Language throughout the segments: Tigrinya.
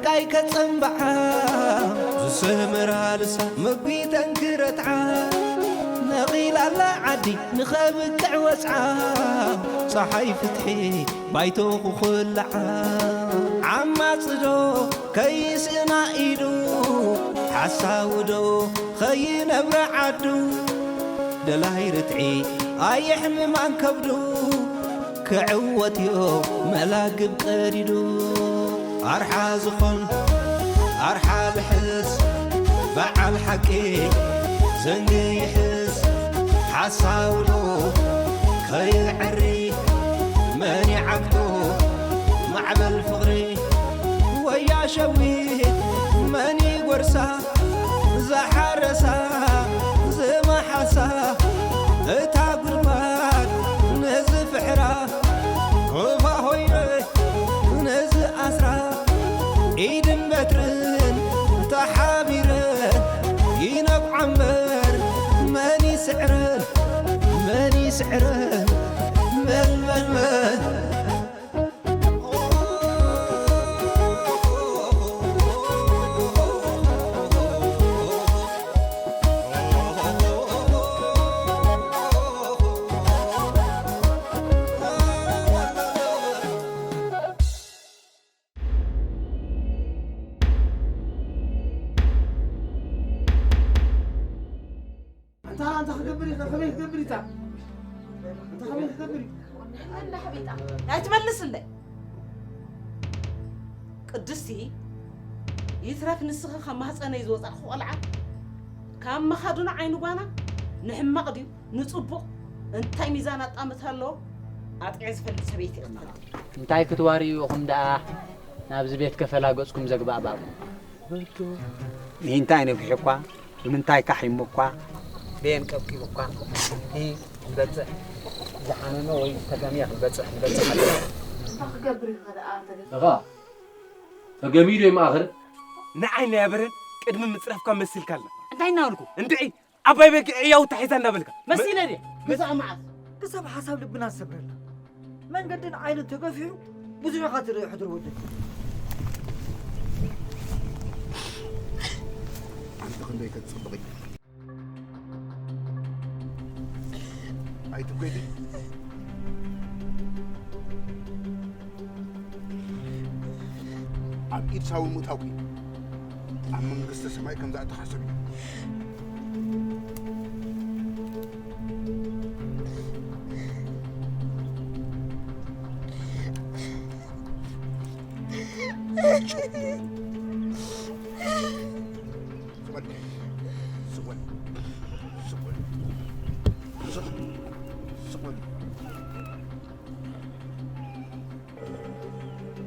ቃይ ከጸምብዓ ዝስምራ ልሳ መጒተን ክረትዓ ነቒላላ ዓዲ ንኸብቅዕ ወጽዓ ጸሓይ ፍትሒ ባይቶ ክኹልዓ ዓማጽዶ ከይስእና ኢዱ ሓሳውዶ ኸይነብረ ዓዱ ደላይ ርትዒ ኣየሕምማን ከብዱ ክዕወት ዮ መላግብ ቀዲዱ ኣርሓ ዝኾን ኣርሓ ልሕስ በዓል ሓቂ ዘንጊ ይሕስ ሓሳውዶ ከይዕሪ መን ይዓግቶ ማዕበል ፍቕሪ ወያ ሸዊት መን ይጎርሳ ዝሓረሳ ዝመሓሳ እታ ጉድጓድ ነዚ ፍሕራ ኮፋ ሆይረ ነዚ ኣስራ ኢድን በትርን ተሓቢረን ይነብዓ እምበር መን ይስዕረን መን ይስዕረን መን መን መን ኣንታ ኣንታ ክገብር ኢኻ ከመይ ክገብር ኢታ ኣንታ ከመይ ክገብር እዩ ኣይትመልስለይ ቅድስቲ ይትረፍ ንስኺ ካብ ማህፀነይ ዝወፃእኹ ቆልዓ ካብ መኻድኖ ዓይኒ ጓና ንሕማቕ ድዩ ንፅቡቕ እንታይ ሚዛን ኣጣምታ ኣለዎ ኣጥዕየ ዝፈልጥ ሰበይቲ እየ ክትፈልጥ እንታይ ክትዋርዩ ኢኹም ደኣ ናብዚ ቤት ከፈላ ገጽኩም ዘግባእባእኩም? ምሂንታይ ነፊሑኳ ብምንታይካ ሒሙኳ በየን ቀብቂቡኳ ንበጽሕ ዝሓመመ ወይ ዝተገምየ ክንበጽሕ ንበጽሕ ኣለና። እንታይ ክገብር ኢኻ ደኣ ተገ- እኻ ተገምዩ ዶ ይመኣኽር? ንዓይ ናይ ኣበረን ቅድሚ ምጽራፍካ መሲልካልና። እንታይ እናበልኩ? እንድዒ ዓባይ በጊዕ ዕያውታ ሒዛ እንዳበልካ። መሲለ ድየ? ግዛእ መዓስ? ክሳብ ሓሳብ ልብና ዝሰብረልና። መንገድን ዓይንን ተገፊሑ ብዙሕ ኢኻ ትርኢ ሕዱር ወዲ። ኣንቲ ክንደይ ከትጽብቒ። ኣይትብከይ ድዩ? ኣብ ኢድ ሳውል ምእታውኪ ኣብ መንግስተ ሰማይ ከምዛ እተሓሰብ እዩ።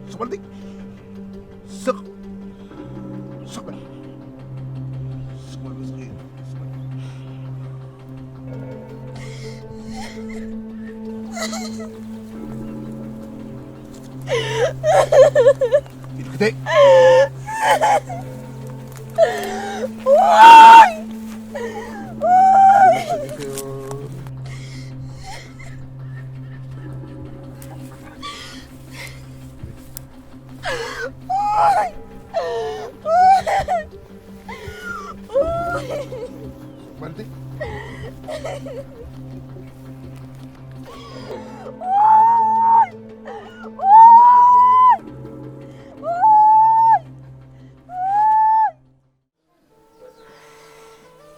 ስቕ በል ስቕ ስቕ በል ስቕ በል ስቕ በል ኢድክተይ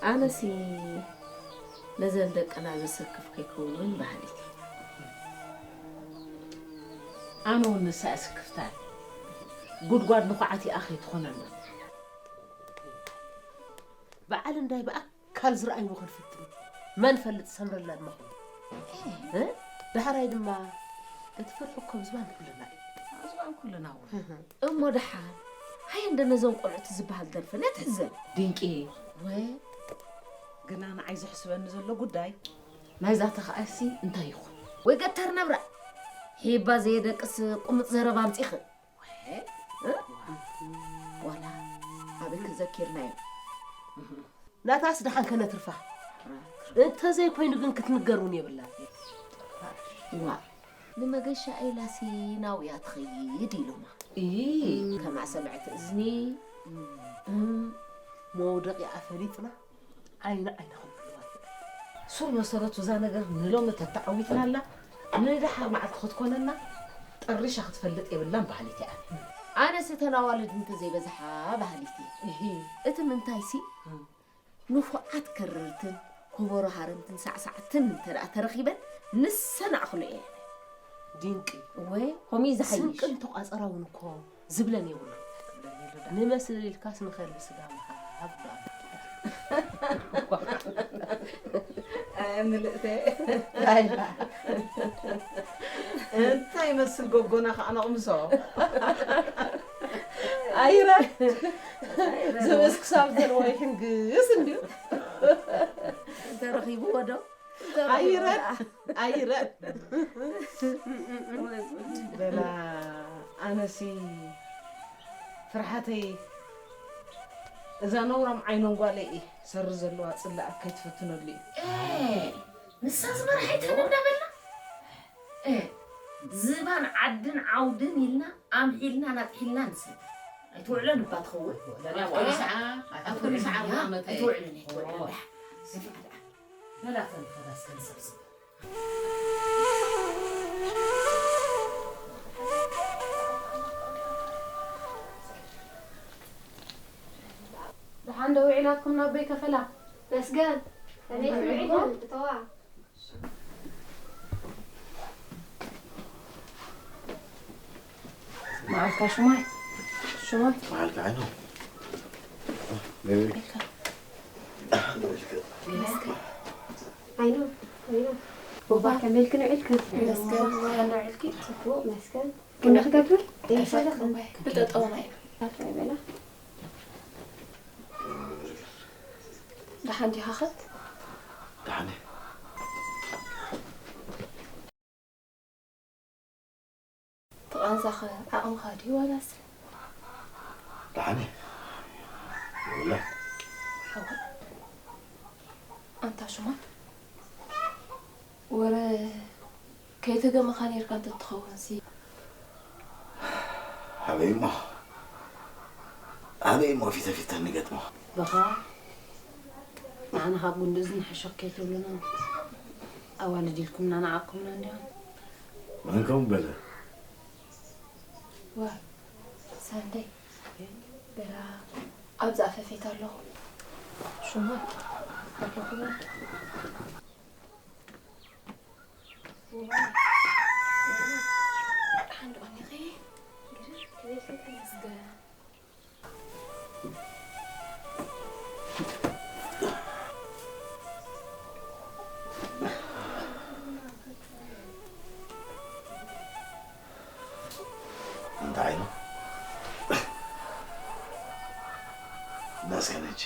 ኣነሲ ነዘን ደቅና ዘሰክፍ ከይከውን እውን በሃሊት እየ። ኣነ እውን ንሳ እየ ስክፍታ እየ። ጉድጓድ ንኹዓቲኣ ከይትኾነና። በዓል እንዳይ ብኣካል ዝረኣይዎ ክንፍትን መን ፈልጥ ሰምረልና ድማ ኮይኑ። እ? ዳሕራይ ድማ እቲ ፍርሒ እኮ ኣብ ዝባን ኩልና እዩ። ኣብ ዝባን ኩልና እውን። እሞ ደሓን ሃየ እንደ ነዞም ቆልዑት ዝበሃል ደርፈን እያ ትሕዘን። ድንቂ። ወ ግና ንዓይ ዘሕስበኒ ዘሎ ጉዳይ ናይዛ ተኽኣሲ እንታይ ይኹን? ወይ ገተር ነብራ ሒባ ዘየደቅስ ቁምጥ ዘረባ ኣምፂኽን። ወ እ? ዋላ ኣበይ ክንዘኪርናዮ? ናታስ ደሓን ከነትርፋ እንተዘይኮይኑ ግን ክትንገር እውን የብላን። ዋ ንመገሻ ኢላሲ ናውያ ትኸይድ ኢሎማ። ከምኣ ሰምዐት እዝኒ። መውደቂኣ ፈሊጥና ዓይኒ ዓይና ክንብልዋ ይኽእል። ሱር መሰረቱ እዛ ነገር ንሎሚ ተተዓዊትናላ ንደሓር መዓልቲ ክትኮነና ጠሪሻ ክትፈልጥ የብላን በሃሊት እያ። ኣነስ እተን ኣዋልድ እንተዘይበዝሓ በሃሊት እየ። እቲ ምንታይሲ ንፉዓት ከረርትን ኮቦሮ ሃረምትን ሳዕሳዕትን እንተ ደኣ ተረኺበን ንሰን ኣኽሎ እየን። ድንቂ። እወ፣ ከምኡ እዩ ዝሓይሽ። ስንቅን ተቋጸራ እውን እኮ ዝብለን የብሉን። ንመስል ኢልካስ ንኸልቢ ስጋ ምሃብ ደኣ። ኣየ ምልእተ። እንታይ ይመስል ጎጎና ከኣ ነቕምሶ። ኣይረ። ዝብእስ ክሳብ ዘለዎ ይሕንግስ እንድዩ። ተረኺብዎ ዶ? ኣይረ። ኣይረ። በላ ኣነሲ ፍርሓተይ እዛ ነውራም ዓይኖን ጓለይ እየ ሰሪ ዘለዋ ጽላኣት ከይትፍትነሉ እዩ። ኤ፣ ንሳ ዝመርሓይተን እንዳበልና፣ ኤ፣ ዝባን ዓድን ዓውድን ኢልና ኣምሒልና ናጥሒልና ንስተ። ኣይትውዕሎን እባ ትኸውን። ኣብ ኩሉ ሰዓ፣ ኣብ ኩሉ ሰዓ ርማመተ እየ። ኣይትውዕልን፣ ኣይትውዕልን። ኦ። ደሓን። ደሓን። በላ ተንፈራስ ክንሰብስብ። ደሓን ዶ ውዒላትኩም ናበይ ከፈላ? መስገን፣ ከመይ ውዒልኩም? እተዋ። መዓልካ ሽማይ፣ ሽማይ። መዓልካ ዓይኖ። ነይ በል። ኢልካ። መስገን። ዓይኖ፣ ዓይኖ። ቡባ ከመይ ኢልክን ውዒልክን? መስገን፣ ቡባ ከመይ ውዒልኪ? ጽቡቕ፣ መስገን። ቡና ክገብር? ኣይፈለኽን። ብጠጠው ናይ። ኣቶ ይበላ። ደሓን ዲኻ ኸት? ደሓን እየ። ተቓንዛኸ ዓቕምኻ ድዩ ዋላስ? ደሓን እየ። ይብላ። ሓወይ፣ ኣንታ ሽማ ወረ ከይተገመኻ ኔርካ እንተትኸውንሲ? ኣበይ እሞ፣ ኣበይ እሞ ፊተ ፊተ ንገጥሞ? በኻ ንዓና ካብ ጉንዲ እዝኒ ሕሹኽ ከይትብሉና። ኣዋልድ ኢልኩምና ንዓቕኩምና እንዲኹም። መን ከምኡ በለ? ዋ፣ ሳንደይ፣ በላ፣ ኣብዚ ኣፈፌት ኣለኹ። ሽማ ኣለኹ በላ። ደሓን ዶ ቐኒኺ? ግርር ክብል ተመስገን። እንታይ ነው? መስገነች።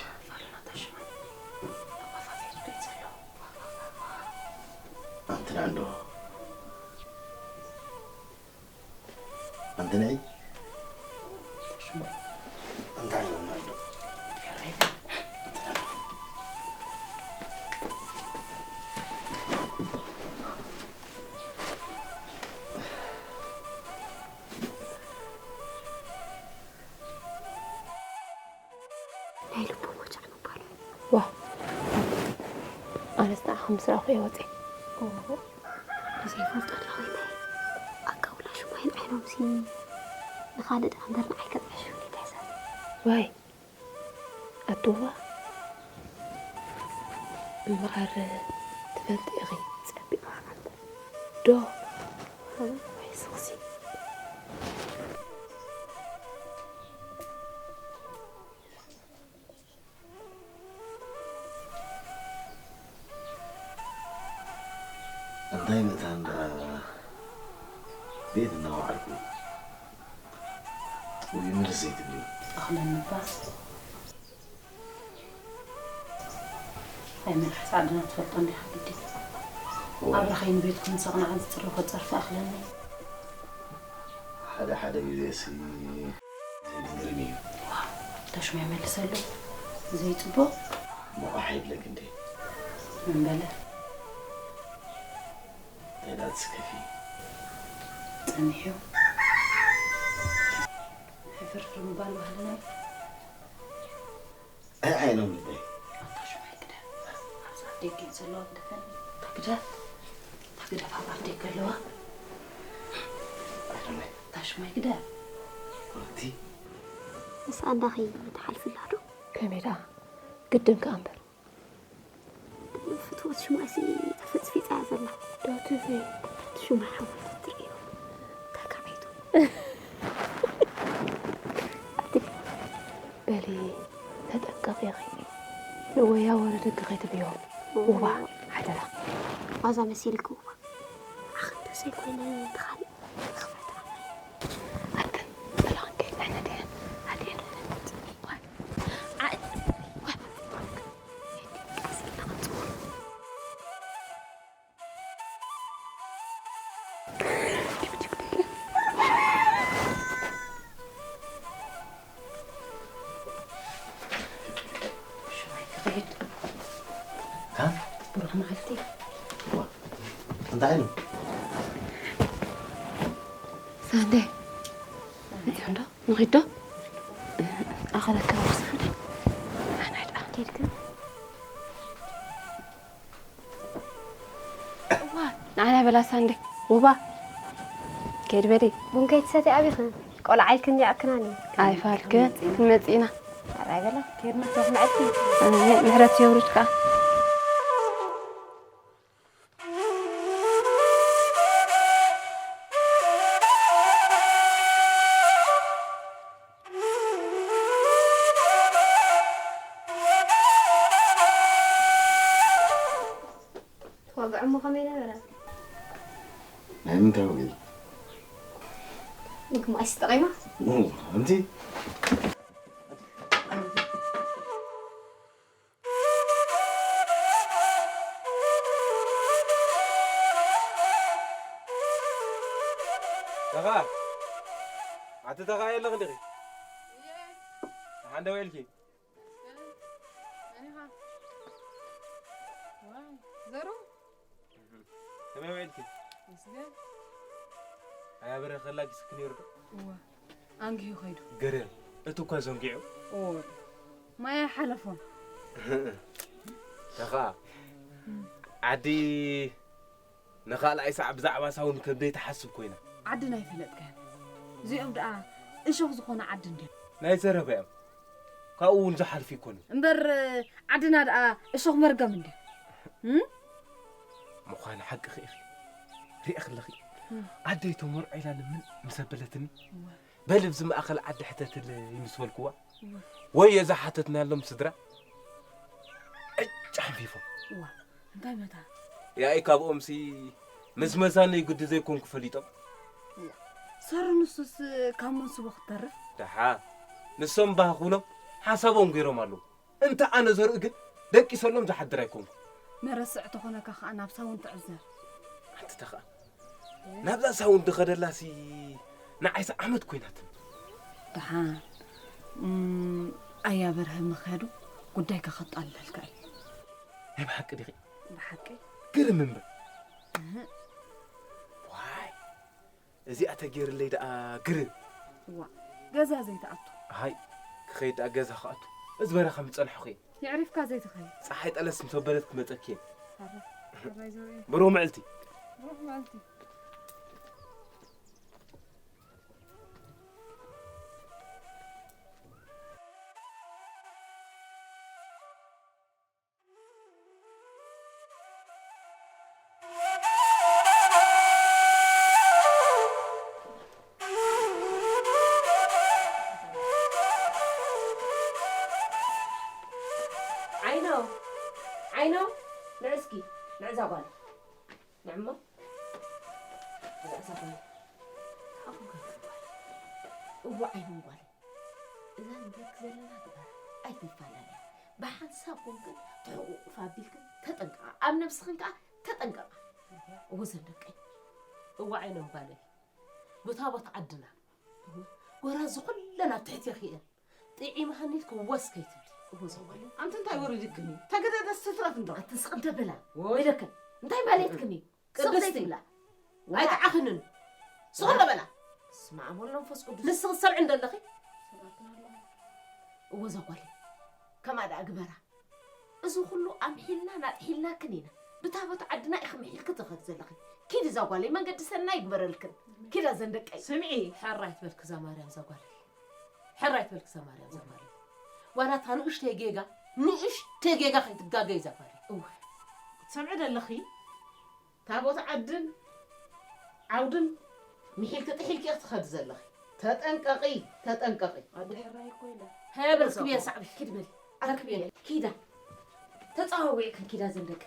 ኣንቲ ናንዶ። ኣንቲ ነይ። እንታይ ነው ናንዶ? ናይ ልቡ ወጃዕ ምባሉ። ዋ፣ ኣነስ ንዓኹም ምስ ረኣኹ እየ ወፅየ። ኦሆ፣ ብዘይፈልጦ ኣለኹ ኢለይ። ኣቃውላ ሽማይን ዓይኖምሲ ንኻልእ ደኣ እምበር ንዓይ ከጥዕሹኒ ተሕሳብ። ዋይ፣ ኣቱዋ፣ እምበኣር ትፈልጢ ኢኺ ጸቢቕ መሓመድ ዶ? ወይ ስኽሲ። እንታይ ምእታን ደኣ ቤት እናወዓልኩ ወይ ምልስ ዘይትብሊ? ኣኽለኒ እባ። ኣይ መልሓስ ዓድና ትፈልጦ እንዲኻ ግዲ። እወ። ኣብራኸይ ንቤትኩም ሰቕናዕ ዝጽረፎ ጸርፊ ኣኽለኒ። ሓደ ሓደ ግዜሲ ዘይትግርም እዩ። ተሽሞ ይመልሰሉ። ዘይጽቡቕ። ሞቓሕ የብለኪ እንዴ? ምን በለ? እንታይ ደኣ ትስከፊ? ጸኒሑ። ሕፍርፍር ምባል ባህልና እዩ። ኣይኖም ልበይ። ኣታ ሽማይ ግደ። ኣብዚ ኣፍ ደገ ዘለዋ ግደፈኒ። እታ ግደ፣ እታ ግደፍ ኣብ ኣፍ ደገ ኣለዋ። ኣይኖም እታ ሽማይ ግደ። ወቲ ምስ ኣንዳኺ ትሓልፍላ ዶ? ከመይ ደኣ ግድን ከኣ እምበር ፍትወት ሽማይሲ ተፈፅፊፃ እያ ዘላ። ዶ ትብል ሽማይ ሓወልቲ ትርእዮ ተካበይቱ በሊ ተጠንቀቂ ኢኺ ንወያ ወረደኪ ከይትብዮ ውባ ሓደራ ዋዛ መሲልኪ ውባ ኣኽንዶ ዘይኮይነ ተኻሊእ ክፈታ ኣትን ጸላንከ ንሕና ደን ኣዴን ብሩኽ መዓልቲ። እንታይ ኢሉ? ሳንዴ መፂኹም ዶ ንኺድ ዶ ኣኸለከ ሳንዴ ኣናዳ ኬድክ እዋ ንዓና በላ ሳንዴ ውባ ኬድ በሊ ቡን ከይትሰቲ ኣቢኽን ቆልዓ ኢልክን ይኣክናኒ ኣይፋልክ ንመፂና ኣራይ በላ ኬድና ሶፍ ንዕቲ ምሕረት የውርድካ ወግዒ እሞ ከመይ ነበረ? ናይ ምንታይ ወግዒ? ምግማሽ ተጠቒማ? እንቲ ተኻ ኣቲ ተኻ የለኽ እንዲኺ ሓንደ ውዒልኪ ዘሩ ከመይ ውዒልኪ ይስገን ኣያበረ ከላጊስክ ነይሩ ዶ እወ ኣንጊሁ ኸይዱ ገርም እቲ እኳ ዘንጊዑ እወ ማይ ኣይሓለፎን ተኻ ዓዲ ንኻልኣይ ሳዕ ብዛዕባ ሳውን ከም ዘይትሓስብ ኮይና ዓድና ኣይፈለጥካያን እዚኦም ደኣ እሾኽ ዝኾነ ዓዲ እንድዮም ናይ ዘረባ እዮም ካብኡ እውን ዝሓልፉ ይኮኑ እምበር ዓድና ደኣ እሾኽ መርገም እንድዮም ምዃን ሓቂ ኽኢኺ ሪእኽለኺ ዓደይ ተመርዖ ኢላ ልምን ምስ ኣበለትኒ በል ብዚ ማእኸል ዓዲ ሕተትል ይምስበልክዋ ወይ የዛ ሓተትናሎም ስድራ ዕጭ ሓንፊፎም እዋ እንታይ መታ ያኢ ካብኦምሲ ምስ መዛነይ ግዲ ዘይኮንኩ ፈሊጦም ሰሩ ንሱስ ካብ መንስቦ ክትተርፍ ደሓ ንሶም ባህኹሎም ሓሳቦም ገይሮም ኣለዉ እንተ ኣነ ዘርኢ ግን ደቂሰሎም ዝሓድር ኣይኮንኩ መረስዕ ተኾነካ ከዓ ናብ ሳውን ትዕዘር ኣንቲ ተኸኣ ናብዛ ሳውን ድኸደላሲ ንዓይሲ ዓመት ኮይናትኒ ደሓ ኣያ በርሀ ምኽያዱ ጉዳይካ ከጣልለልካ እዩ ናይ ብሓቂ ዲኺ ብሓቂ ግርም እምበር ዋይ እዚኣ ተገይርለይ ደኣ ግርም ዋ ገዛ ዘይትኣቱ ሃይ ክኸይድ ደኣ ገዛ ክኣቱ እዚ በረኻ ምጸንሐኹ እየ የዕሪፍካ ዘይትኸይድ ፀሓይ ጠለስ ምስ ኣበለት ክመፀኪ እየ ሓራይ ዘርኢ ብሩህ ምዕልቲ ሩሕ ማልቲ ዓይኖ ዓይኖ ንዕስኪ ንዕዛ ጓል ንዕሞ ንዕሳ ጓል ሓኹም ከንፈር ጓል እዋ ዓይኖም ጓል እዛ ንብለኪ ዘለና ግበር ኣይትፈላለያ ብሓንሳብ ኮንክን ትሕቑቑፍ ኣቢልክን ተጠንቀቓ ኣብ ነብስኽን ከዓ ተጠንቀቓ እወ ዘን ደቀይ እዋ ዓይኖም ጓለይ ብታቦት ዓድና ወራ ዝኹለን ኣብ ትሕቲ ይኽእን ጥዒምሃኒ ኢልኪ ወስ ከይትብሊ እወ ዘን ጓለይ ኣንቲ እንታይ ወሪድክኒ ተገደደስ ትትረፍ እንዶ ኣቲ ስቕ እንተ በላ ወይለከ እንታይ ማለትክኒ ስቕ ቅድስቲ ዘይትብላ ኣይትዓኽንን ስቕ እንዶ በላ። ስመ ኣብ ወወልድ ወመንፈስ ቅዱስ። ንስኺ ትሰምዒ እንዶ ኣለኺ? እወ፣ እዛ ጓለይ። ከምኣ ደኣ ግበራ። እዚ ኩሉ ኣምሒልናን ኣጥሒልናክን ኢና። ብታቦት ዓድና ኢኺ ምሒልኪ ትኸዲ ዘለኺ። ኪዲ እዛ ጓለይ፣ መንገዲ ሰናይ ይግበረልክን። ኪዳ ዘን ደቀይ። ስምዒ። ሕራይ ትበልኪ እዛ ማርያም እዛ ጓለይ። ሕራይ ትበልኪ እዛ ማርያም እዛ ጓለይ። ዋላ እታ ንእሽተይ ጌጋ፣ ንእሽተይ ጌጋ ከይትጋገይ እዛ ጓለይ። እወ። ትሰምዒ ዶ ኣለኺ? ታቦት ዓድን ዓውድን ምሒልኪ ጥሒልኪ ኢኺ ትኸዲ ዘለኺ። ተጠንቀቒ፣ ተጠንቀቒ። ኣደ ሕራይ እኮ ኢላ። ሄይ፣ በል ርክብየን ሳዕቢ፣ ኪዲ በሊ። ኣርክብየን። ኪዳ። ተጸዋዊዕክን ኪዳ ዘን ደቂ።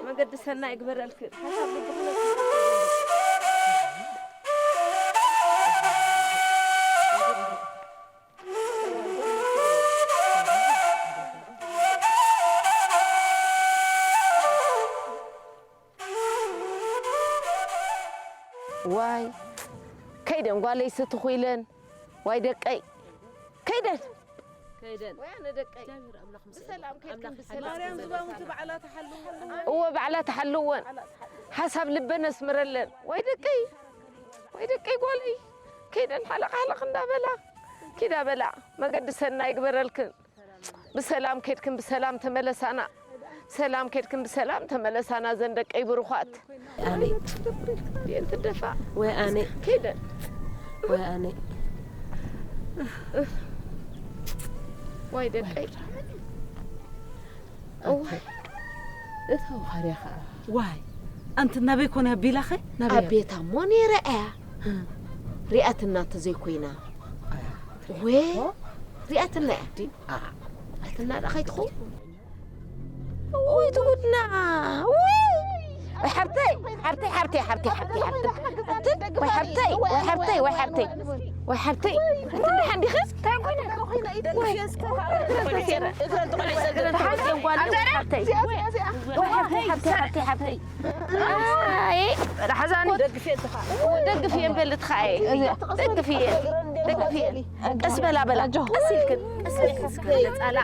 መገዲ ሰናይ ይግበረልክን። ሓሳብ ልብኽን ዋይ፣ ከይደን ጓለይ ስትኹ ኢለን። ዋይ ደቀይ፣ ከይደን። ከይደን። ወይ ኣነ ደቀይ። እግዚኣብሔር ኣምላኽ ምስ ብሰላም ከይድክን ኣምላኽ ብሰላም ማርያም ዝባውንቲ ባዕላ ትሓልወን። እወ፣ ባዕላ ትሓልወን። ሓሳብ ልበን ኣስምረለን። ዋይ ደቀይ፣ ዋይ ደቀይ ጓለይ። ከይደን ሓለቕ ሓለቕ እንዳበላ። ኪዳ በላ። መገዲ ሰናይ ይግበረልክን። ብሰላም ከድክን ብሰላም ተመለሳና። ብሰላም ከድክን ብሰላም ተመለሳና ዘን ደቀይ ብሩኻት። ኣነ። የን ትደፋ። ወይ ኣነ። ከይደን። ወይ ኣነ። ወይ ደቀይ። እዋ። እታ ውሃርያ ኸዓ። ዋይ። ኣንቲ ናበይ ኮነ ኣቢላኸ? ናበይ ኣብ ቤታ እሞ ነይረ እያ። እ። ሪኣትና እንተዘይኮይና። ኣያ። ወይ ሪኣትና እያ። ዲ-፣ ኣ-፣ ሪኣትና ደኣ ከይትኸውን። ወይ ትጉድና። ወይ። ወይ ሓብተይ፣ ሓብተይ፣ ሓብተይ፣ ሓብተይ፣ ሓብተይ፣ ሓብተይ። ወይ ሓብተይ፣ ወይ ሓብተይ፣ ወይ ሓብተይ። ወይ ሓብተይ። ኣንቲ ደሓን ዲኺ? እንታይ ኮይነ? ደሓን ዲኺ? ጓል ሓብተይ። ወይ ሓብተይ፣ ሓብተይ፣ ሓብተይ፣ ሓብተይ። ኣይ፣ ራሕዛኒ። ደግፍየን ትኻ። ደግፍየን በሊ ትኻ፣ ኣይ። ደግፍየን፣ ደግፍየን። ቀስ በላ፣ በላ። ቀስ ኢልክን፣ ቀስ ኢልክን እስከ ጻላ።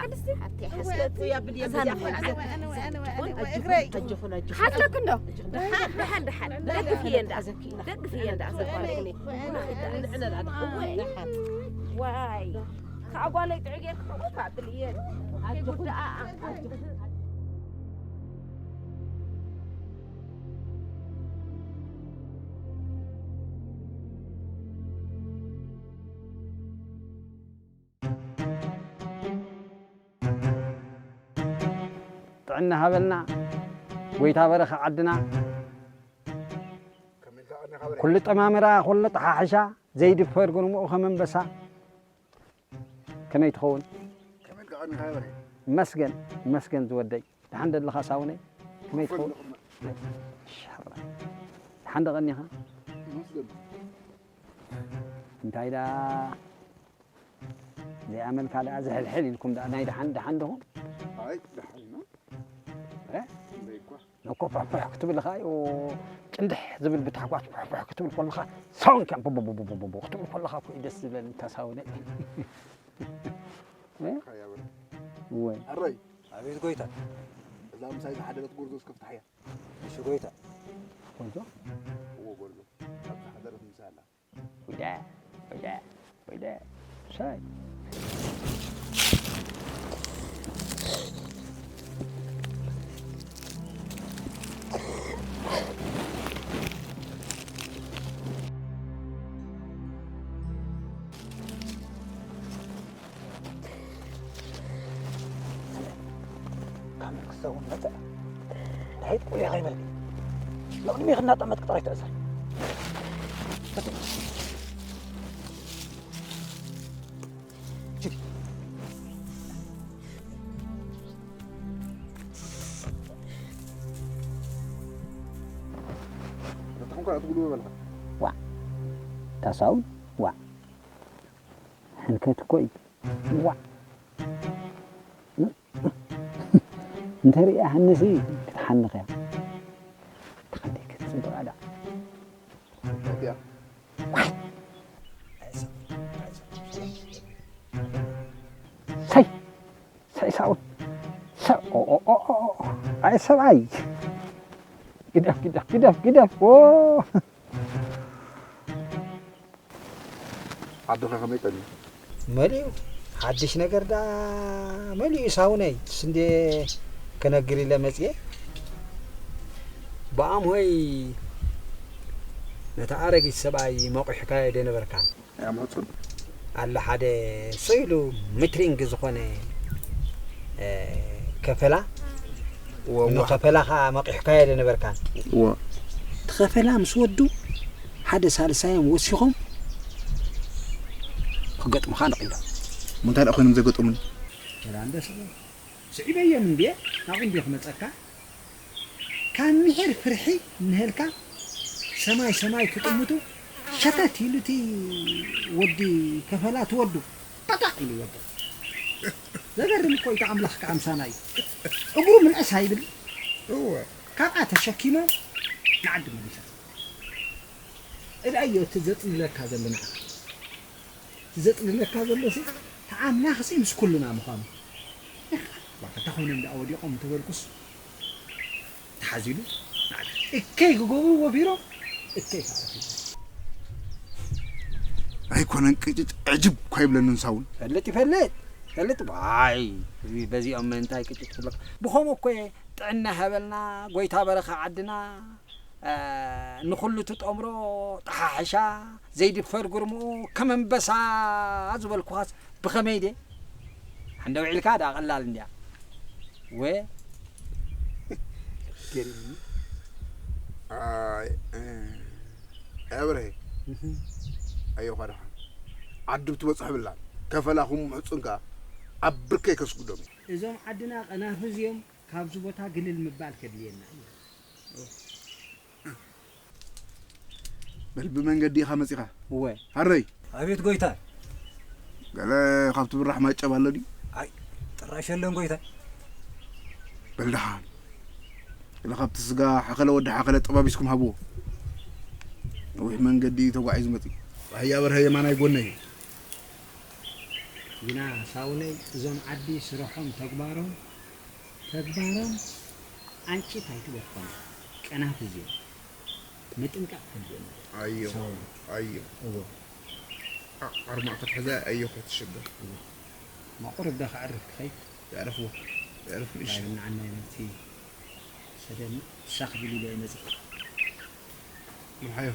ሓለክ እንዶ። ደሓን፣ ደሓን፣ ደሓን። ደግፍየን ደኣ። ደግፍየን ደኣ ዘጓለኒ። ዋይ። ካብ ጓለይ ጥዑይ ጌርካ ከምኡ ትብልየን። ከይጉድኣ። ጥዕና ሃበልና ጎይታ በረኻ ዓድና። ኩሉ ጠማምራ፣ ኩሉ ጠሓሕሻ፣ ዘይድፈር ግርምኡ ከም ኣንበሳ። ከመይ ትኸውን? ከመይ ኢልካ ቀኒኻ ይበል? መስገን፣ መስገን ዝወደይ። ደሓን ደለኻ ሳውነይ? ከመይ ትኸውን? ሻራ። ደሓን ዶ ቀኒኻ? መስገን። እንታይ ደኣ ዘይኣመልካ ደኣ ዝሕልሕል ኢልኩም ደኣ ናይ ደሓን፣ ደሓን ዲኹም? ኣይ፣ ደሓን ኢና። እ? ክንደይ እኳ። እኮ ፋሕፋሕ ክትብል ኸኣ፣ ጭንድሕ ዝብል ብታሕጓስ ፋሕፋሕ ክትብል ከለኻ፣ ሳውንድ ከም ቡቡቡቡቡቡ ክትብል ከለኻ እኮ እዩ ደስ ዝብለኒ፣ ተሳውነ። እ? ካያ በል። እወ። ኣረይ። ኣቤት ጎይታ። እዛ ምሳይ ዝሓደረት ጎርዞ እስከ ፍታሕያ። እሺ ጎይታ። ጎርዞ? እዎ ጎርዞ። ኣብ ዝሓደረት ምሳይ ኣላ። ወደ፣ ወደ፣ ወደ። ሻይ። ካሜር ክሰውን መጸ። ድሕሪት ቁልያ ከይበልኪ። ሎሚ ሜኽ እናጠመትክ ጥራይ ተእሰር። ችዲ። ዋ። ታሳውን ዋ። ሕንከት እኮ እዩ። ዋ። እንተ ርእያ ሃንሲ ክትሓንኽ እያ። ተኸዲክ ጽቡቕ ኣዳ። ሰይ፣ ሰይ ሳውን። ሰ-፣ ኦ፣ ኦ፣ ኦ፣ ኦ፣ ኦ። ኣይ ሰብኣይ። ግደፍ፣ ግደፍ፣ ግደፍ፣ ግደፍ። ኦ። ዓድኻ ከመይ ቀንዩ? መሊኡ። ሓድሽ ነገር ደኣ መሊኡ ሳውነይ። ስንዴ ክነግር ኢለ መጽየ። ብኣምሆይ ነታ ኣረጊት ሰብኣይ መቑሕካዮ ዶ ነበርካን? ኣያ መጹን? ኣለ ሓደ ስኢሉ ምትሪንግ ዝኾነ፣ እ፣ ከፈላ። እወ፣ እሞ እወ። ከፈላ ኸዓ መቒሕካዮ ዶ ነበርካን? እወ። እቲ ከፈላ ምስ ወዱ ሓደ ሳልሳዮም ወሲኾም ክገጥሙኻ ነቒሎም። እሞ እንታይ ደኣ ኮይኖም ዘገጠሙኒ? ወላ እንደ ስዒበዮም እንድየ፣ ናብኡ እንድየ ክመጸካ። ካብ ምሒር ፍርሒ እንሀልካ ሰማይ ሰማይ ክጥምቱ ሸተት ኢሉ እቲ ወዲ ከፈላ ትወዱ ጣጣዕ ኢሉ ይወድቕ። ዘገርም እኮ እዩ፣ ኣምላኽ ከኣ ምሳና እዩ። እግሩ ምንእስ ኣይብል። እወ። ካብኣ ተሸኪሞም ንዓዲ መሊሶም። እዳ እዮ እቲ ዘጽልለካ ዘሎ ንዓኻ። እቲ ዘጽልለካ ዘሎሲ፣ እቲ ኣምላኽሲ ምስ ኩልና ምዃኑ። እኻ፣ ባካ፣ እንተ ኾይኖም ደኣ ወዲቖም እንተበልኩስ፣ ተሓዚሉ፣ ናዕዳ። እከይ ክገብርዎ ቢሮ፣ እከይ ከኣ ረኺቡ። ኣይኮነን ቅጭጭ፣ ዕጅብ እኳ ይብለኒ ንሳውን። ፈልጥ ይፈልጥ፣ ፈልጥ፣ ዋይ፣ እዚ በዚኦም እንታይ ቅጭጭ ክብለካ። ብኸምኡ እኮ እየ ጥዕና ሃበልና፣ ጎይታ በረኻ ዓድና። እ፣ ንኹሉ ትጠምሮ ጠሓሕሻ ዘይድፈር ግርምኡ ከም ኣንበሳ ዝበልኩኻስ ብኸመይ ድየ? ሓንደ ውዒልካ ደኣ ቀላል እንድያ። ወ-፣ ገርም። ኣይ፣ እ፣ ኣብርሄ፣ እህ። ኣዮኻ ደሓን። ዓዲ ብትበጽሕ ብላን ከፈላኹም ምሕጹን ከኣ ኣብ ብርከይ ከስጉዶም። እዞም ዓድና ቀናፍዝ እዮም፣ ካብዚ ቦታ ግልል ምባል ከድልየና እዩ። በል፣ ብመንገዲ ኢኻ መጺኻ? እወ። ሃረይ! ኣቤት ጎይታይ። ገለ ካብቲ ብራሕ ማጨብ ኣሎ ድዩ? ኣይ፣ ጥራሽ የለን ጎይታይ። በል ደሓን። ገለ ካብቲ ስጋ ሓኸለ ወዲ ሓኸለ ጠባቢስኩም ሃብዎ። ነዊሕ መንገዲ ተጓዒዙ መጺኡ። ኣህያ በርሀ የማናይ ጎነይ እዩ። ግና ሳውነይ፣ እዞም ዓዲ ስርሖም ተግባሮም፣ ተግባሮም ኣንጭት ኣይትበልኮም። ቀናፍዝ እዮም። ምጥንቃቕ ከድልየና። ኣዮ፣ ሳውነይ። ኣዮ። እዎ። ዓ-፣ ዓርማዕ ክትሕዛ ኣዮ ከትሽገር። እዎ። ማቑርብ ዶ ከዕርፍ ክኸይድ? የዕርፍዎ። የዕርፍ ንእሽቶ። ባይብና ዓናይ ነቲ ሰደን ሳኽ ቢሉ ኢለ መጺእ። ምርሓዮ።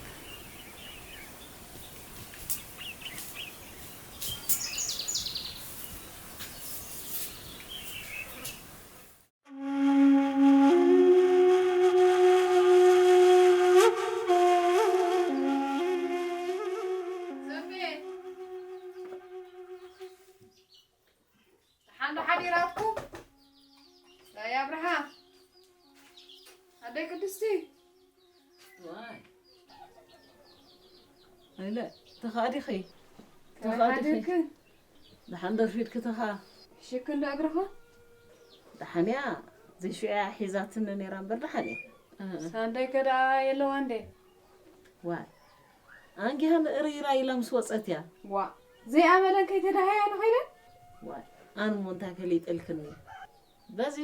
ደሓን ዶ ሓዲራትኩም? ኣይ ኣብርሃ፣ ኣደይ ቅድስቲ። ዋይ። ኣይለ፣ ተኻዲኺ። ተኻዲኺ። ሓዲርክን? ደሓን ዶ ርፊድኪ ተኻ? ሽክ እንዶ እግርኻ? ደሓን እያ። ዘይሽዑ እያ ሒዛትኒ ነይራ እምበር ደሓን እያ። እ። ሳንዳይ ከ ደኣ የለዋ እንዴ? ዋይ። ኣንጊሃ ንእርይራ ኢላ ምስ ወጸት እያ። ዋ፣ ዘይኣመለን ከይተዳሃያ ንኸይደን? ዋይ፣ ኣነ እሞ እንታይ ፈሊጠልክኒ? በዚ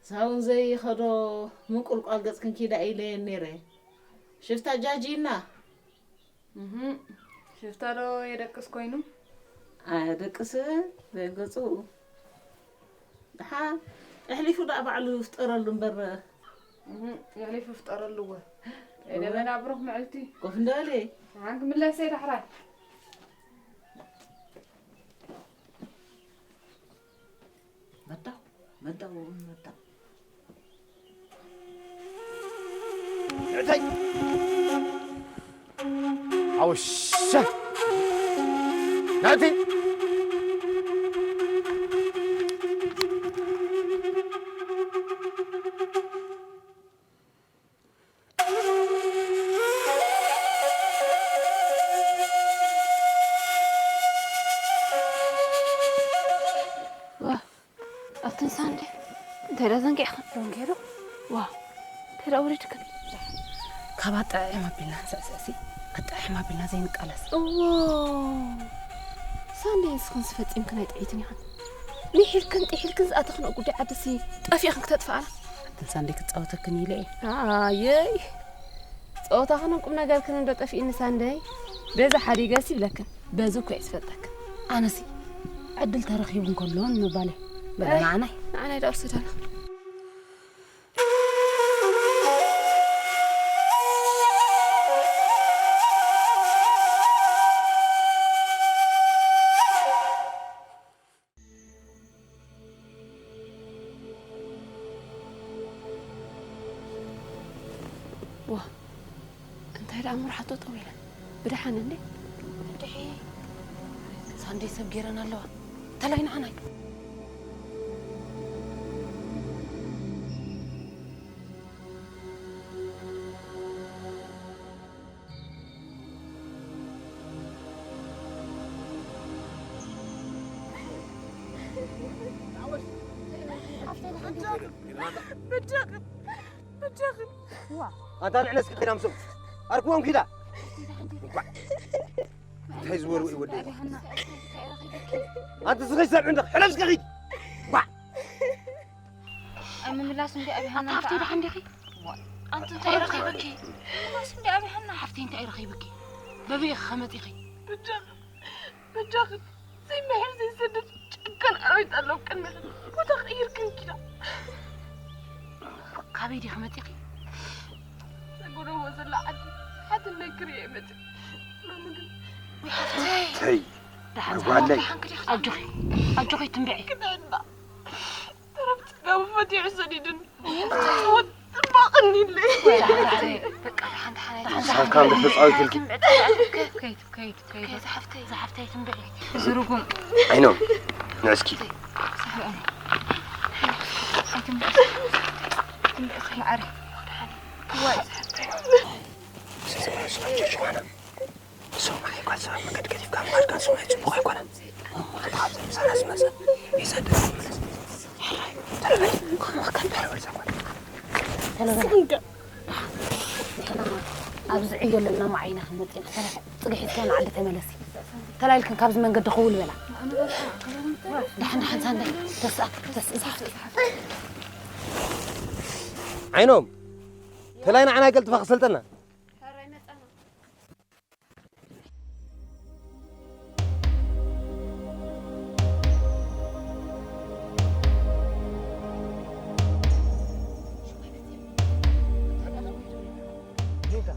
ሳውን ዘይኸዶ ምንቁልቋል ገጽክን ኪዳ ኢለየን ነይረ። ሽፍታ ጃጂና። እህ፣ ሽፍታ ዶ የደቅስ ኮይኑ? ኣየደቅስን፣ በገጹ። ደሓን፣ ኣሕሊፉ ደኣ ባዕሉ ይፍጠረሉ እምበር። እህ፣ ኣሕሊፉ ይፍጠረሉ እወ። እወ። ደበና ብሩኽ መዓልቲ። ኮፍ እንደ በለ። ደሓን ክምለስ እየ ዳሕራይ። መጣሁ፣ መጣሁ፣ መጣሁ። እተይ! ኣውሸ! ናቲ! ኣብተን ሳንዴ እንታይ ደኣ ዘንጊዕኽን? ደንጊሩ? ዋ፣ እንታይ ደኣ ወሪድክን? ካብ ኣጠዓዕማ ኣቢልና ንስዕስዕሲ፣ ኣጠዓዕማ ኣቢልና ዘይንቃለስ። እዎ፣ ሳንዴ ንስኽንስ ፈጺምክን ኣይጥዒትን ኢኽን። ሚሒልክን ጢሒልክን ዝኣተኽንኦ ጉዳይ ዓድሲ ጠፊእኽን ክተጥፍኣና። ኣብተን ሳንዴ ክጻወተክን ኢለ እየ። ኣየይ፣ ጸወታኽንን ቁም ነገርክን እንዶ ጠፊእኒ ሳንደይ። በዚ ሓዲገስ ይብለክን፣ በዚ እኮ እየ ዝፈልጠክን። ኣነሲ ዕድል ተረኺቡ እንከሎ ንምባል እየ። በለ ኣይ፣ ንዓናይ። ንዓናይ ደኣ ወስደና። ዋ፣ እንታይ ደኣ መርሓቶ ጠው ኢለን። ብደሓን እንዴ? እንድዒ ሳንደይ ሰብ ገይረን ኣለዋ። ተላይ ንዓናይ። በጃኽን፣ በጃኽን። ኣንታ ንዕነስ ኪዳ ምስኦም ኣርክቦም ኪዳ። እንታይ ዝበሉ እዩ ወደይ? ኣንቲ ዝኸይ ሰብ እንደ ሕለፍ እስከ ኪድ። ዋ! ኣብ ምምላስ እንዲ ኣብይ ሃና ኣንቲ ሓፍተይ ደሓን ዲኺ? ዋ! ኣንቲ እንታይ ረኺብኪ? ምምላስ እንዲ ኣብይ ሃና ሓፍተይ እንታይ ረኺብኪ? በበይ ኢኺ ከመጺኺ? በጃኽን፣ በጃኽን ዘይምሕር ዘይሰድድ ጨካን ኣራዊት ኣሎ ኣብ ቅድሚኽን። ቦታ ቀይርክን ኪዳ። ካበይ ዲኺ መጺኺ? ዘጎደቦ ዘሎ ዓዲ ሓትነይ ክርእየ መጺእ። ሎሚ ግን ወይ ሓፍተይ። ተይ፣ ደሓን ጓለይ። ደሓን ክዲኺ? ኣጆኺ፣ ኣጆኺ ትንብዒ። ክድዕና። ተረፍ ጽጋቡ ፈቲሑ ሰዲድን። ጽቡቕ ጽባቕን ኢለይ። ወይ ደሓን፣ ደሓን፣ በቃ ደሓን፣ ደሓን፣ ደሓን። ሳንካ እንዶ ተጻዊትልኪ። ትንብዒ፣ ትንብዒ። ከይድ፣ ከይድ፣ ከይድ፣ ከይድ። ከይድ፣ ዝሓፍተይ፣ ዝሓፍተይ ትንብዒ። ዝርጉም። ዓይኖም፣ ንዕስኪ። ሳሕበኒ። ኣይትንብዒ። ትንብዒ፣ ማዕረ። ደሓን። ወይ ዝሓፍተይ። ንሶም ናይ ጓል ሰባት መንገዲ ገዲፍካ ምኻድካ ንሶም ናይ ጽቡቕ ኣይኮነን። እሞ ሓንቲ ካብዘን ምሳና ዝመጸ ይሰደድ ይመለስ። ሕራይ፣ ተለበል። ከምኡ ከ በል። ሕራይ በል፣ ዛጓል። ተለበል። ስንጋ። ንሕና ኣብዚ ዕዮ ኣለና፣ ማዓይና ክንመጽእ ኢና። ተለበል። ጽግሒ እስከ ንዓዲ ተመለሲ። ተላይልክን ካብዚ መንገዲ ክውል በላ። ደሓን፣ ደሓን፣ ሳንዳይ። ተስኣ፣ ተስእ፣ ዝሓፍተይ። ዓይኖም፣ ተላይ ንዓና ይገልጥፋ ክሰልጠና።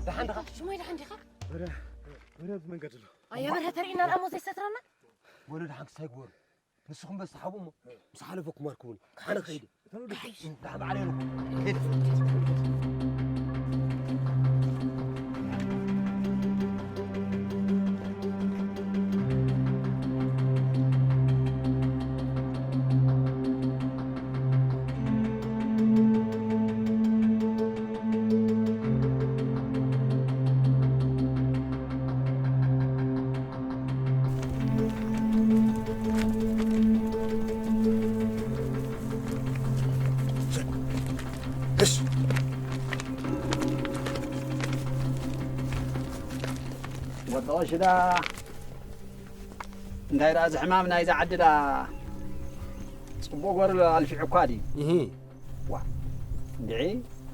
ደሓን ዲኻ? ሽሞይ ደሓን ዲኻ? ወረ፣ ወረ ኣብዚ መንገዲ ኣሎ። ኣየ በርሀ ተሪእና ደኣ እሞ ዘይሰትረና? ወረ ደሓን ክሳይ ግበሩ። ንስኹም በስ ተሓቡ እሞ ምስ ሓለፈኩም ኣርክቡኒ። ኣነ ከይደ። ደሓን በዓል የለኩም። ከይደ። እሽ። ወዲ ቀሺ ዳ እንታይ ደኣ እዚ ሕማም ናይዛ ዓዲ ዳ ጽቡቕ ገሩ ኣልፊዑ እኳ ድዩ? እሂ። ዋ፣ እንድዒ፣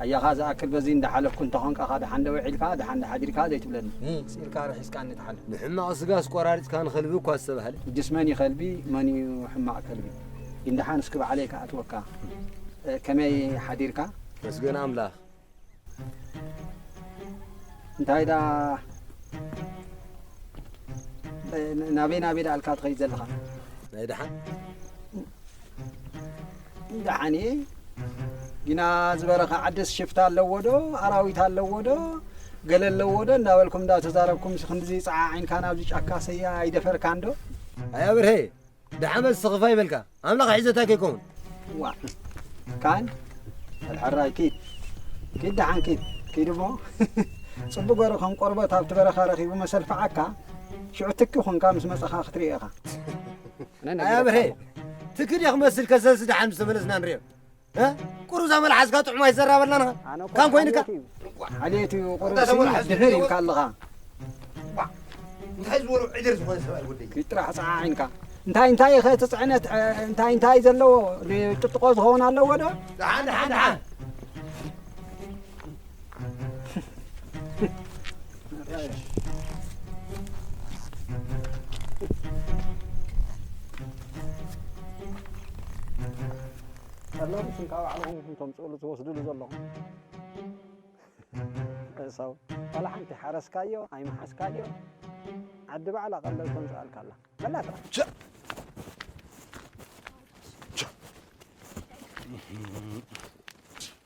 ኣያኻ ዝኣክል በዚ እንዳሓለፍኩ እንተኾንካ፣ ደሓን ዶ ውዒልካ፣ ደሓን ዶ ሓዲርካ ዘይትብለኒ? እ፣ ስኢልካ ርሒስካኒ ትሓልፍ። ንሕማቕ ስጋስ ቆራሪጽካ ንኸልቢ እኳ ዝተባህለ። ሕጅስ መን እዩ ከልቢ፣ መን እዩ ሕማቕ ከልቢ? ግን ደሓን እስኪ ባዕለይ ክኣትወካ። እ፣ ከመይ ሓዲርካ? መስገን ኣምላኽ። እንታይ ደኣ፣ እ፣ ናበይ ናበይ ደኣ ኣልካ ትኸይድ ዘለኻ? ናይ ደሓን? ደሓን እየ። ግና ዝበረኻ ዓድስ ሽፍታ ኣለዎ ዶ፣ ኣራዊት ኣለዎ ዶ፣ ገለ ኣለዎ ዶ እንዳበልኩም እንዳተዛረብኩም፣ ክንድዚ ጸዓዒንካ ናብዚ ጫካ ሰያ ኣይደፈርካን ዶ? ኣያ ብርሄ፣ ደሓን በል ስኽፍ ኣይበልካ። ኣምላኽ ሒዘታ ከይከውን። ዋ፣ ካን፣ ሕራይ ኪድ። ኪድ ደሓን ኪድ። ኪድ እሞ። ጽቡቕ ገሩ ከም ቆርበት ኣብቲ በረኻ ረኺቡ መሰልፍዓካ፣ ሽዑ ትኪ ኹንካ ምስ መጻኻ ክትርኢ ኢኻ። ኣነ ኣያ ብርሄ፣ ነጊረካ። ትክድ ኢኻ መስል ከሰስ ደሓን ምስ ተመለስና ንሪኦ። እ? ቁሩብ እዛ መልሓስካ ጥዑም ኣይዘራበልናን ኢኻ። ኣነ እኮ ካን ኮይንካ? ሓልየት እዩ። ሓልየት እዩ። ቁሩብ እንታይ ሲ ተመልሓስ ድሕር እዩ? ኢልካ ኣለኻ። ዋ፣ እንታይ ዝበሉ ዕድር ዝኾነ ሰብኣይ ወደይ። ኪድ ጥራሕ ጸዓዒንካ። እንታይ እንታይ ኢኸ እቲ ጽዕነት፣ እ፣ እንታይ እንታይ ዘለዎ? ጭጥቆ ዝኸውን ኣለዎ ዶ? ደሓን፣ ደሓን፣ ደሓን። ቀለቡ ሽም ካብ ባዕልኹም ኢኹም ተምጽእሉ ትወስድሉ ዘለኹም። እሰው፣ ዋላ ሓንቲ ሓረስካዮ፣ ኣይመሓስካዮ፣ ዓዲ ባዕላ ቀለብ ተምጽኣልካ ኣላ። በላ ጥራሕ። ቻ! ቻ!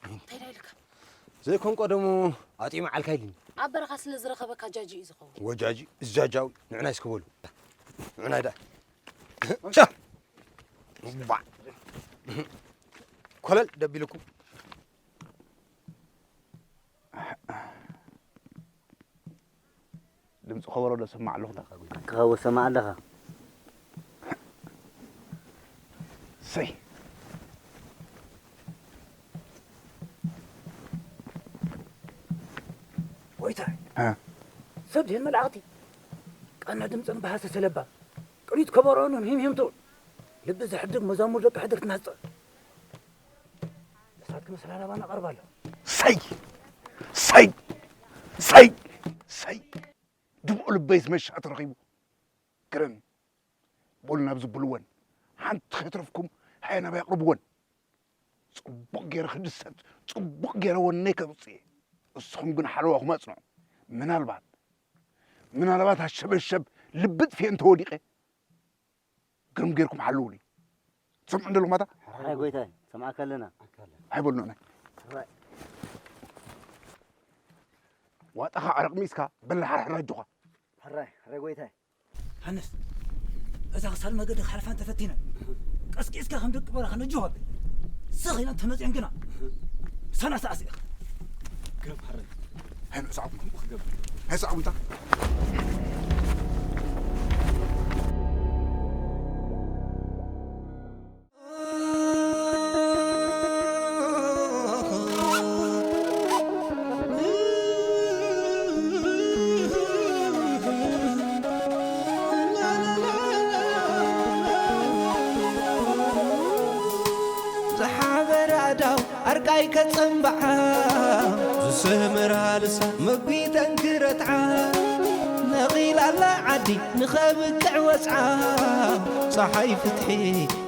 እንታይ ደኣ ኢልካ? ዘይኮን ቀደሙ ኣጥዒሙ ዓልካ ኢልኒ። ኣብ በረኻ ስለ ዝረኸበካ ጃጂ እዩ ዝኸውን። ወጃጂ፣ እዚ ጃጃዊ፣ ንዕናይ እስኪ በሉ። ንዕናይ ደኣ። ቻ! ባ! ኮለል ደቢልኩም። ድምፂ ከበሮ ዶ ሰማዕ ኣለኹ? ክኸው ሰማዕ ኣለኻ። ሰይ። ጎይታይ፣ እ። ሰብ ድየን መላእኽቲ? ቀና ድምፅን ብሃሰ ሰለባ፣ ቅኒት ከበሮኡን ሂምሂምቱ፣ ልቢ ዘሕድግ መዛሙር ደቂ ሕድርትና ዝፀ-፣ እሳት ክመስል ኣላባና ቀርብ ኣሎ። ሰይ! ሰይ! ሰይ! ሰይ! ድሙቕ ልበይ ዝመሻ ተረኺቡ። ግርም! በሉ ናብዚ ብልወን። ሓንቲ ከይትረፍኩም ሃየ ናባይ ኣቕርብወን። ጽቡቕ ገይረ ክድሰት፣ ጽቡቕ ገይረ ወነይ ከብጽእ እየ። እስኹም ግን ሓለዋኹም ኣጽንዑ። ምናልባት፣ ምናልባት ኣሸበሸብ ልቢ ጥፍኤ እንተወዲቐ፣ ግርም ጌርኩም ሓልውኒ። ትሰምዑ እንደለኹም ኣታ? ሕራይ ጎይታይ፣ ሰምዓካ ኣለና። ኣይበልኖ ናይ። ሕራይ። ዋጣኻ ዓረቕ ሚስካ በላሕ ሕራይ ኣጆኻ። ሕራይ፣ ሕራይ ጎይታይ። ሃንስ፣ እዛ ክሳድ መገዲ ክሓልፋ እንተፈቲነን፣ ቀስቂስካ ከም ደቂ በረኻ ነጆ ኣብል። ስኽ ኢለን ተመጽየን ግና፣ ሰናሳ ኣስኢኻ። ግረም ሓረን። ሃይ ንዑ ሰዓቡ። ክገብር። ሃይ ሰዓቡ እንታ። ዝሓበረ ኣዳው ኣርቃይ ከጸንብዓ፣ ዝሰመራ ልሳ መጒተን ክረትዓ፣ ነቒላ ኣላ ዓዲ ንኸብቅዕ ወጽዓ፣ ጸሓይ ፍትሒ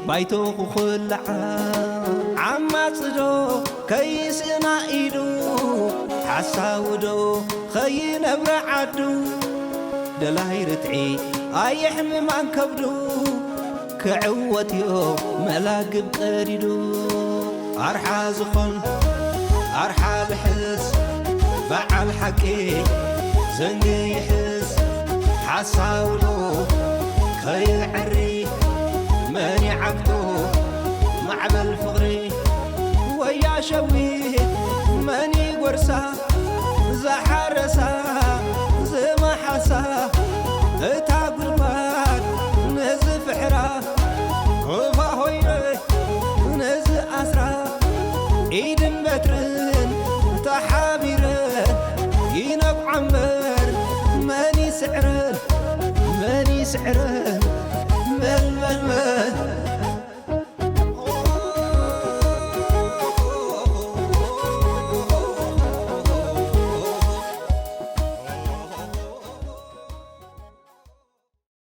ባይቶ ክኹልዓ። ዓማጺ ዶ ከይስእና ኢዱ፣ ሓሳዊ ዶ ከይነብራ ዓዱ፣ ደላይ ርትዒ ኣየሕምማን ከብዱ፣ ክዕወትዮ መላግብ ቀዲዱ። ኣርሓ ዝኾን ኣርሓ ልሕስ፣ በዓል ሓቂ ዘንጊ ይሕስ፣ ሓሳዊ ዶ ከይዕሪ መን ይዓግቶ ማዕበል ፍቕሪ፣ ወያ ሸዊት መን ይጎርሳ፣ ዝሓረሳ ዝመሓሳ እታ ጉድጓድ ነዚ ፍሕራ፣ ኮፋ ሆይነ ነዚ ኣስራ፣ ኢድን በትርን ተሓቢረን ይነብዓ እምበር መን ይስዕረን፣ መን ይስዕረን፣